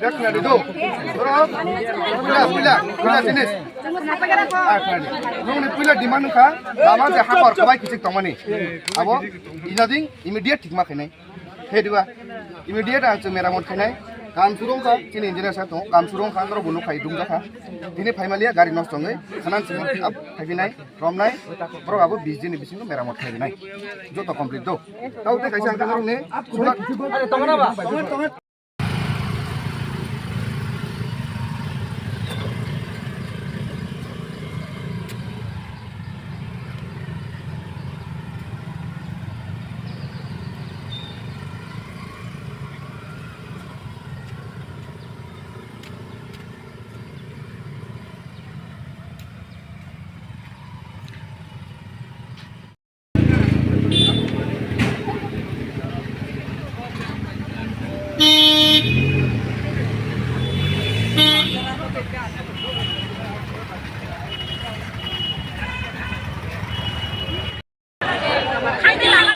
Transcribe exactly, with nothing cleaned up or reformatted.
Dekhna di do. Oro, puila, puila, puila jinis. Ah, khna di. Nokni puila demand wngkha, lama je hakor khwbai kichik tongmani. Abo, ina ding, immediate thikma khainai. He diba, immediate ang chwng meramot khainai. Kam suru wngkha, chini engineer sa tongo, kam suru wngkha, norok bo nukha, dungjakha. Tini phaimaliya, gari nosto wngwi, khanan chwng ab khaibinai. Romnai, borok abo bis din ni bisingo meramot khaibinai. Joto complete do. Tao tei kaisa ang norokni sula.